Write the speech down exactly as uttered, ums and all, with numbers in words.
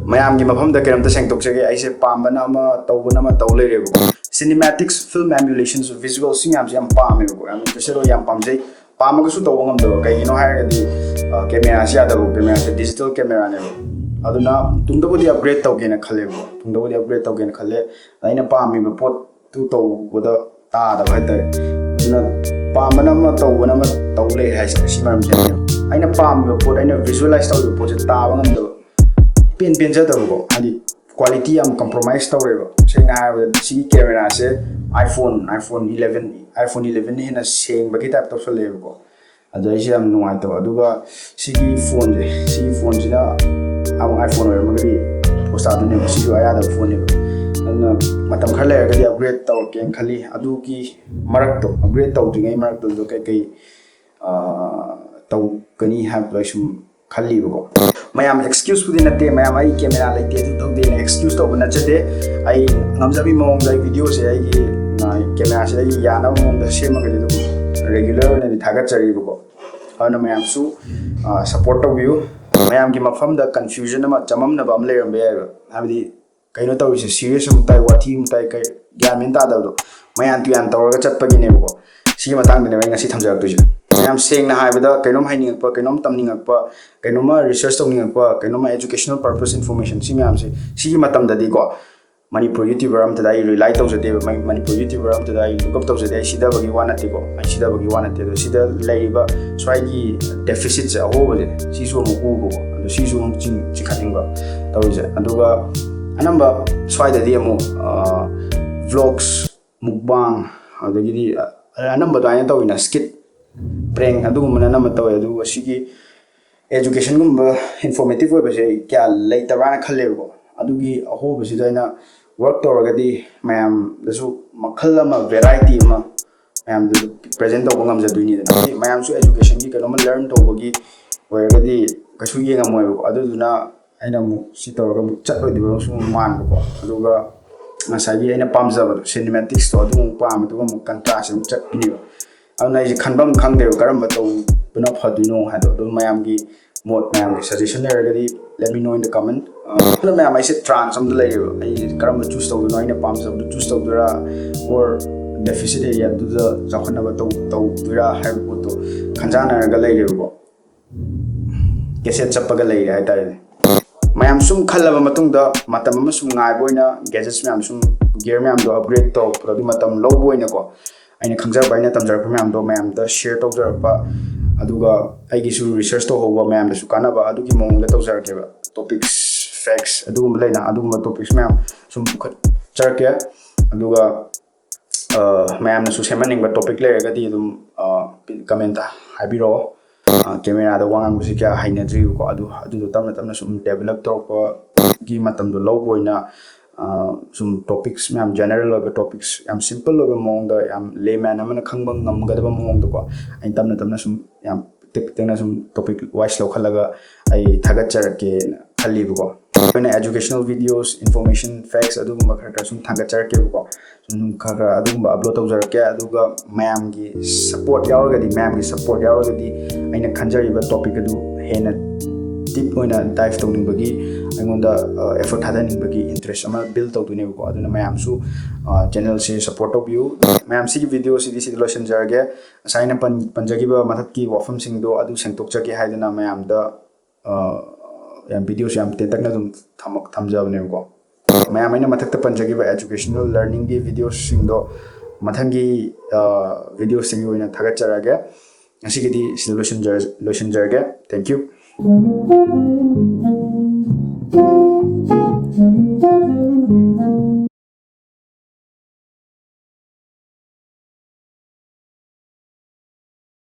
ꯃꯌꯥꯝꯒꯤ ꯃꯐꯝꯗ ꯀꯩꯅꯣꯝꯇ ꯁꯦꯡꯗꯣꯛꯆꯒꯦ꯫ ꯑꯩꯁꯦ ꯄꯥꯝꯕꯅ ꯑꯃ, ꯇꯧꯕꯅ ꯑꯃ ꯇꯧ ꯂꯩꯔꯦꯕꯀꯣ꯫ Cinematics, film emulations, visual ꯁꯤ ꯃꯌꯥꯝꯁꯦ ꯌꯥꯝ ꯄꯥꯝꯃꯦꯕꯀꯣ, ꯌꯥꯝ interest ꯑꯣꯏ, ꯌꯥꯝ ꯄꯥꯝꯖꯩ꯫ ꯄꯥꯝꯃꯒꯁꯨ ꯇꯧꯕ ꯉꯝꯗꯕ꯫ ꯀꯩꯒꯤꯅꯣ ꯍꯥꯏꯔꯒꯗꯤ ꯀꯦꯃꯦꯔꯥꯁꯤ ꯌꯥꯗꯕ, ꯀꯦꯃꯦꯔꯥꯁꯦ digital camera ꯅꯦꯕ꯫ ꯑꯗꯨꯅ ꯇꯨꯡꯗꯕꯨꯗꯤ upgrade ꯇꯧꯒꯦꯅ ꯈꯜꯂꯦꯕꯀꯣ, ꯇꯨꯡꯗꯕꯨꯗꯤ upgrade ꯇꯧꯒꯦꯅ ꯈꯜꯂꯦ꯫ ꯑꯩꯅ ꯄꯥꯝꯃꯤꯕ ꯄꯣꯠꯇꯨ ꯇꯧꯕꯗ ꯇꯥꯗꯕ ꯍꯥꯏꯇꯥꯔꯦ꯫ ꯑꯗꯨꯅ ꯄꯥꯝꯕꯅ ꯑꯃ, ꯇꯧꯕꯅ ꯑꯃ ꯇꯧ ꯂꯩ ꯍꯥꯏꯁꯦ ꯁꯤ ꯃꯔꯝꯁꯦ꯫ ꯑꯩꯅ ꯄꯥꯝꯃꯤꯕ ꯄꯣꯠ, ꯑꯩꯅ visualize ꯇꯧꯔꯤꯕ ꯄꯣꯠꯁꯦ ꯇꯥꯕ ꯉꯝꯗꯕ, ꯏꯄꯦꯟ ꯄꯦꯟꯖꯗꯕꯀꯣ꯫ ꯍꯥꯏꯗꯤ quality ꯌꯥꯝ compromise ꯇꯧꯔꯦꯕ꯫ ꯁꯦꯡꯅ ꯍꯥꯏꯔꯕꯗ ꯁꯤꯒꯤ ꯀꯦꯃꯦꯔꯥꯁꯦ iPhone, iPhone eleven, iPhone eleven ꯅ ꯍꯦꯟꯅ ꯁꯦꯡꯕꯒꯤ type ꯇꯧꯁꯜꯂꯛꯑꯦꯕꯀꯣ꯫ ꯑꯗꯣ ꯑꯩꯁꯦ ꯌꯥꯝ ꯅꯨꯡꯉꯥꯏꯇꯕ꯫ ꯑꯗꯨꯒ ꯁꯤꯒꯤ ꯐꯣꯟꯁꯦ, ꯁꯤꯒꯤ ꯐꯣꯟꯁꯤꯅ ꯑꯃꯨꯛ iPhone ꯑꯣꯏꯔꯝꯃꯒꯗꯤ ꯄꯣꯁ ꯇꯥꯗꯣꯏꯅꯦꯕ꯫ ꯁꯤꯁꯨ ꯑꯌꯥꯗꯕ ꯐꯣꯟꯅꯦꯕ꯫ ꯑꯗꯨꯅ ꯃꯇꯝ ꯈꯔ ꯂꯩꯔꯒꯗꯤ upgrade ꯇꯧꯔꯛꯀꯦꯅ ꯈꯜꯂꯤ꯫ ꯑꯗꯨꯒꯤ ꯃꯔꯛꯇꯣ, upgrade ꯇꯧꯗ꯭ꯔꯤꯉꯩ ꯃꯔꯛꯇꯨꯗ ꯀꯩꯀꯩ, ꯑꯥ, ꯇꯧꯒꯅꯤ ꯍꯥꯏꯕꯗꯣ ꯑꯩ ꯁꯨꯝ ꯈꯜꯂꯤꯕꯀꯣ꯫ ꯃꯌꯥꯝ excuse ꯄꯨꯗꯤ ꯅꯠꯇꯦ, ꯃꯌꯥꯝ ꯑꯩ ꯀꯦꯃꯦꯔꯥ ꯂꯩꯇꯦ, ꯑꯗꯨ ꯇꯧꯗꯦꯅ excuse ꯇꯧꯕ ꯅꯠꯆꯗꯦ꯫ ꯑꯩ ꯉꯝꯖꯕꯤ ꯃꯑꯣꯡꯗ ꯑꯩ video ꯁꯦ ꯑꯩꯒꯤ, ꯑ, ꯀꯦꯃꯦꯔꯥꯁꯦ ꯑꯩꯒꯤ ꯌꯥꯅꯕ ꯃꯑꯣꯡꯗ ꯁꯦꯝꯃꯒꯗꯤ ꯑꯗꯨꯝ regular ꯑꯣꯏꯅꯗꯤ ꯊꯥꯒꯠꯆꯔꯤꯕꯀꯣ꯫ ꯑꯗꯨꯅ ꯃꯌꯥꯝꯁꯨ, ꯑ, support ꯇꯧꯕꯤꯌꯨ꯫ ꯃꯌꯥꯝꯒꯤ ꯃꯐꯝꯗ confusion ꯑꯃ, ꯆꯃꯝꯅꯕ ꯑꯃ ꯂꯩꯔꯝꯕ ꯌꯥꯏꯕ꯫ ꯍꯥꯏꯕꯗꯤ ꯀꯩꯅꯣ ꯇꯧꯔꯤꯁꯦ, serious ꯑꯃꯨꯛ ꯇꯥꯏ, ꯋꯥꯊꯤ ꯑꯃꯨꯛ ꯇꯥꯏ, ꯀꯩ, ꯒ꯭ꯌꯥꯟ ꯃꯦꯟ ꯇꯥꯗꯕꯗꯣ꯫ ꯃꯌꯥꯟ ꯇꯨꯌꯥꯟ ꯇꯧꯔꯒ ꯆꯠꯄꯒꯤꯅꯦꯕꯀꯣ꯫ ꯁꯤꯒꯤ ꯃꯇꯥꯡꯗꯅꯦꯕ ꯑꯩ ꯉꯁꯤ ꯊꯝꯖꯔꯛꯇꯣꯏꯁꯦ꯫ ꯌꯥꯝ ꯁꯦꯡꯅ ꯍꯥꯏꯕꯗ, ꯀꯩꯅꯣꯝ ꯍꯥꯏꯅꯤꯡꯉꯛꯄ, ꯀꯩꯅꯣꯝ ꯇꯝꯅꯤꯡꯉꯛꯄ, ꯀꯩꯅꯣꯝꯃ research ꯇꯧꯅꯤꯡꯉꯛꯄ, ꯀꯩꯅꯣꯝꯃ educational purpose information, ꯁꯤ ꯃꯌꯥꯝꯁꯦ, ꯁꯤꯒꯤ ꯃꯇꯝꯗꯗꯤꯀꯣ, ꯃꯅꯤꯄꯨꯔ YouTuber ꯑꯝꯇꯗ ꯑꯩ rely ꯇꯧꯖꯗꯦꯕ꯫ ꯃꯅꯤ-, ꯃꯅꯤꯄꯨꯔ YouTuber ꯑꯝꯇꯗ ꯑꯩ look up ꯇꯧꯖꯗꯦ꯫ ꯑꯩ ꯁꯤꯗꯕꯒꯤ ꯋꯥ ꯅꯠꯇꯦꯀꯣ, ꯑꯩ ꯁꯤꯗꯕꯒꯤ ꯋꯥ ꯅꯠꯇꯦ꯫ ꯑꯗꯣ ꯁꯤꯗ ꯂꯩꯔꯤꯕ ꯁ꯭ꯋꯥꯏꯒꯤ deficit ꯁꯦ, ꯑꯍꯣꯕꯁꯦ, ꯁꯤꯁꯨ ꯑꯃꯨꯛ ꯎꯕꯀꯣ, ꯑꯗꯣ ꯁꯤꯁꯨ ꯑꯃꯨꯛ ꯆꯤꯡ-, ꯆꯤꯡꯈꯠꯅꯤꯡꯕ ꯇꯧꯔꯤꯁꯦ꯫ ꯑꯗꯨꯒ ꯑꯅꯝꯕ ꯁ꯭ꯋꯥꯏꯗꯗꯤ ꯑꯃꯨꯛ, ꯑ, vlogs, mukbang, ꯑꯗꯒꯤꯗꯤ, ꯑ, ꯑꯅꯝꯕ ꯑꯗꯨꯃꯥꯏꯅ ꯇꯧꯋꯤꯅ, skit, prank ꯑꯗꯨꯒꯨꯝꯕꯅ ꯑꯅꯝꯕ ꯇꯧꯋꯦ꯫ ꯑꯗꯨꯒ ꯁꯤꯒꯤ education ꯒꯨꯝꯕ, informative ꯑꯣꯏꯕꯁꯦ ꯀꯌꯥ ꯂꯩꯇꯕ꯭ꯔꯥꯅ ꯈꯜꯂꯦꯕꯀꯣ꯫ ꯑꯗꯨꯒꯤ ꯑꯍꯣꯕꯁꯤꯗ ꯑꯩꯅ work ꯇꯧꯔꯒꯗꯤ ꯃꯌꯥꯝꯗꯁꯨ ꯃꯈꯜ ꯑꯃ, variety ꯑꯃ ꯃꯌꯥꯝꯗꯁꯨ present ꯇꯧꯕ ꯉꯝꯖꯗꯣꯏꯅꯤꯗꯅ꯫ ꯍꯥꯏꯗꯤ ꯃꯌꯥꯝꯁꯨ education ꯒꯤ ꯀꯩꯅꯣꯝꯃ learn ꯇꯧꯕꯒꯤ ꯑꯣꯏꯔꯒꯗꯤ ꯀꯩꯁꯨ ꯌꯦꯡꯉꯝꯃꯣꯏꯕꯀꯣ꯫ ꯑꯗꯨꯗꯨꯅ ꯑꯩꯅ ꯑꯃꯨꯛ ꯁꯤ ꯇꯧꯔꯒ ꯑꯃꯨꯛ ꯆꯠꯂꯣꯏꯗꯕ ꯑꯃꯁꯨ ꯃꯥꯟꯕꯀꯣ꯫ ꯑꯗꯨꯒ ꯉꯁꯥꯏꯒꯤ ꯑꯩꯅ ꯄꯥꯝꯖꯕꯗꯣ, cinematics ꯇꯣ, ꯑꯗꯨ ꯑꯃꯨꯛ ꯄꯥꯝꯃꯦ, ꯑꯗꯨꯒ ꯑꯃꯨꯛ contrast ꯑꯃꯨꯛ ꯆꯠꯄꯤꯅꯦꯕ꯫ ꯑꯗꯨꯅ ꯑꯩꯁꯦ ꯈꯟꯐꯝ ꯈꯪꯗꯦꯕ ꯀꯔꯝꯕ ꯇꯧꯕꯅ ꯐꯗꯣꯏꯅꯣ ꯍꯥꯏꯗꯣ꯫ ꯑꯗꯨ ꯃꯌꯥꯝꯒꯤ ꯃꯣꯠ, ꯃꯌꯥꯝꯒꯤ suggestion ꯂꯩꯔꯒꯗꯤ let me know in the comment꯫ ꯑꯗꯨꯅ ꯃꯌꯥꯝ, ꯑꯩꯁꯦ ꯇ꯭ꯔꯥꯟꯁ ꯑꯃꯗ ꯂꯩꯔꯦꯕ꯫ ꯑꯩ ꯀꯔꯝꯕ ꯆꯨꯁ ꯇꯧꯗꯣꯏꯅꯣ, ꯑꯩꯅ ꯄꯥꯝꯖꯕꯗꯨ ꯆꯨꯁ ꯇꯧꯗꯣꯏꯔꯥ, or deficit area ꯗꯨꯗ ꯆꯥꯎꯈꯠꯅꯕ ꯇꯧ ꯇꯧꯗꯣꯏꯔꯥ ꯍꯥꯏꯕ ꯄꯣꯠꯇꯣ ꯈꯟꯖꯥꯟꯅꯔꯒ ꯂꯩꯔꯦꯕꯀꯣ꯫ ꯀꯦꯁꯦꯠ ꯆꯞꯄꯒ ꯂꯩꯔꯦ ꯍꯥꯏꯇꯥꯔꯦꯅꯦ꯫ ꯃꯌꯥꯝ ꯁꯨꯝ ꯈꯜꯂꯕ ꯃꯇꯨꯡꯗ, ꯃꯇꯝ ꯑꯃ ꯁꯨꯝ ꯉꯥꯏꯕ ꯑꯣꯏꯅ, ꯒꯦꯖꯦꯠꯁ ꯃꯌꯥꯝ ꯁꯨꯝ, ꯒꯤꯌꯔ ꯃꯌꯥꯝꯗꯣ ꯑꯞꯒ꯭ꯔꯦꯗ ꯇꯧꯔꯛꯄꯗꯣ, ꯑꯗꯨꯒꯤ ꯃꯇꯝ ꯂꯧꯕ ꯑꯣꯏꯅꯀꯣ, ꯑꯩꯅ ꯈꯪꯖꯔꯛꯄ, ꯑꯩꯅ ꯇꯝꯖꯔꯛꯄ ꯃꯌꯥꯝꯗꯣ ꯃꯌꯥꯝꯗ ꯁꯤꯌꯔ ꯇꯧꯖꯔꯛꯄ, ꯑꯗꯨꯒ ꯑꯩꯒꯤꯁꯨ ꯔꯤꯁꯔꯁ ꯇꯧꯍꯧꯕ, ꯃꯌꯥꯝꯗꯁꯨ ꯀꯥꯟꯅꯕ, ꯑꯗꯨꯒꯤ ꯃꯑꯣꯡꯗ ꯇꯧꯖꯔꯛꯀꯦꯕ꯫ ꯇꯣꯄꯤꯛꯁ, ꯐꯦꯛꯁ, ꯑꯗꯨꯒꯨꯝꯕ ꯂꯩꯅ, ꯑꯗꯨꯒꯨꯝꯕ ꯇꯣꯄꯤꯛꯁ ꯃꯌꯥꯝ ꯁꯨꯝ ꯄꯨꯈꯠꯆꯔꯛꯀꯦ꯫ ꯑꯗꯨꯒ ꯑ, ꯃꯌꯥꯝꯅꯁꯨ ꯁꯦꯝꯍꯟꯅꯤꯡꯕ ꯇꯣꯄꯤꯛ ꯂꯩꯔꯒꯗꯤ ꯑꯗꯨꯝ, ꯑ, ꯀꯃꯦꯟꯇ ꯍꯥꯏꯕꯤꯔꯛꯑꯣ꯫ ꯑ, ꯀꯦꯃꯦꯔꯥꯗ ꯋꯥ ꯉꯥꯡꯕꯁꯤ ꯀꯌꯥ ꯍꯩꯅꯗ꯭ꯔꯤꯕꯀꯣ, ꯑꯗꯨ, ꯑꯗꯨꯗꯣ ꯇꯞꯅ ꯇꯞꯅ ꯁꯨꯝ ꯗꯦꯕꯂꯞ ꯇꯧꯔꯛꯄꯒꯤ ꯃꯇꯝꯗꯣ ꯂꯧꯕ ꯑꯣꯏꯅ, ꯑ, ꯁꯨꯝ ꯇꯣꯄꯤꯛꯁ ꯃꯌꯥꯝ, ꯖꯦꯅꯔꯦꯜ ꯑꯣꯏꯕ ꯇꯣꯄꯤꯛꯁ, ꯌꯥꯝ ꯁꯤꯝꯄꯜ ꯑꯣꯏꯕ ꯃꯑꯣꯡꯗ, ꯌꯥꯝ ꯂꯦꯃꯦꯟ ꯑꯃꯅ ꯈꯪꯕ ꯉꯝꯒꯗꯕ ꯃꯑꯣꯡꯗꯀꯣ, ꯑꯩꯅ ꯇꯞꯅ ꯇꯞꯅ ꯁꯨꯝ ꯌꯥꯝ ꯄꯤꯛꯇꯛ ꯄꯤꯛꯇꯛꯅ ꯁꯨꯝ ꯇꯣꯄꯤꯛ ꯋꯥꯏꯁ ꯂꯧꯈꯠꯂꯒ ꯑꯩ ꯊꯥꯒꯠꯆꯔꯛꯀꯦꯅ ꯈꯜꯂꯤꯕꯀꯣ꯫ ꯑꯩꯈꯣꯏꯅ educational videos, information, facts ꯑꯗꯨꯒꯨꯝꯕ ꯈꯔ ꯈꯔ ꯁꯨꯝ ꯊꯥꯒꯠꯆꯔꯛꯀꯦꯕꯀꯣ꯫ ꯁꯨꯝ ꯈꯔ ꯈꯔ ꯑꯗꯨꯒꯨꯝꯕ ꯑꯞꯂꯣꯗ ꯇꯧꯖꯔꯛꯀꯦ꯫ ꯑꯗꯨꯒ ꯃꯌꯥꯝꯒꯤ ꯁꯄꯣꯔꯠ ꯌꯥꯎꯔꯒꯗꯤ, ꯃꯌꯥꯝꯒꯤ ꯁꯄꯣꯔꯠ ꯌꯥꯎꯔꯒꯗꯤ ꯑꯩꯅ ꯈꯟꯖꯔꯤꯕ ꯇꯣꯄꯤꯛ ꯑꯗꯨ ꯍꯦꯟꯅ ꯗꯤꯞ ꯑꯣꯏꯅ ꯗꯥꯏꯞ ꯇꯧꯅꯤꯡꯕꯒꯤ, ꯑꯩꯉꯣꯟꯗ ꯑꯦꯐꯣꯔꯠ ꯊꯥꯗꯅꯤꯡꯕꯒꯤ ꯏꯟꯇꯔꯦꯁ ꯑꯃ ꯕꯤꯜ ꯇꯧꯗꯣꯏꯅꯦꯕꯀꯣ꯫ ꯑꯗꯨꯅ ꯃꯌꯥꯝꯁꯨ ꯆꯦꯅꯦꯜꯁꯦ ꯁꯄꯣꯔꯠ ꯇꯧꯕꯤꯌꯨ꯫ ꯃꯌꯥꯝ, ꯁꯤꯒꯤ ꯚꯤꯗꯤꯑꯣꯁꯤꯗꯤ ꯁꯤꯗ ꯂꯣꯏꯁꯤꯟꯖꯔꯒꯦ꯫ ꯉꯁꯥꯏ ꯑꯩꯅ ꯄꯟ ꯄꯟꯖꯈꯤꯕ ꯃꯊꯛꯀꯤ ꯋꯥꯐꯝꯁꯤꯡꯗꯣ ꯑꯗꯨ ꯁꯦꯡꯗꯣꯛꯆꯒꯦ ꯍꯥꯏꯗꯅ ꯃꯌꯥꯝꯗ, ꯑ, ꯌꯥꯝ ꯚꯤꯗꯤꯑꯣꯁꯦ ꯌꯥꯝ ꯇꯦꯟꯇꯛꯅ ꯑꯗꯨꯝ ꯊꯝꯃꯛ ꯊꯝꯖꯕꯅꯦꯕꯀꯣ꯫ ꯃꯌꯥꯝ, ꯑꯩꯅ ꯃꯊꯛꯇ ꯄꯟꯖꯈꯤꯕ educational learning ꯒꯤ ꯚꯤꯗꯤꯑꯣꯁꯤꯡꯗꯣ ꯃꯊꯪꯒꯤ, ꯑ, ꯚꯤꯗꯤꯑꯣꯁꯤꯡꯒꯤ ꯑꯣꯏꯅ ꯊꯥꯒꯠꯆꯔꯛꯑꯒꯦ꯫ ꯉꯁꯤꯒꯤꯗꯤ ꯁꯤꯗ ꯂꯣꯏꯁꯤꯟꯖꯔ ꯂꯣꯏꯁꯤꯟꯖꯔꯒꯦ꯫ Thank you꯫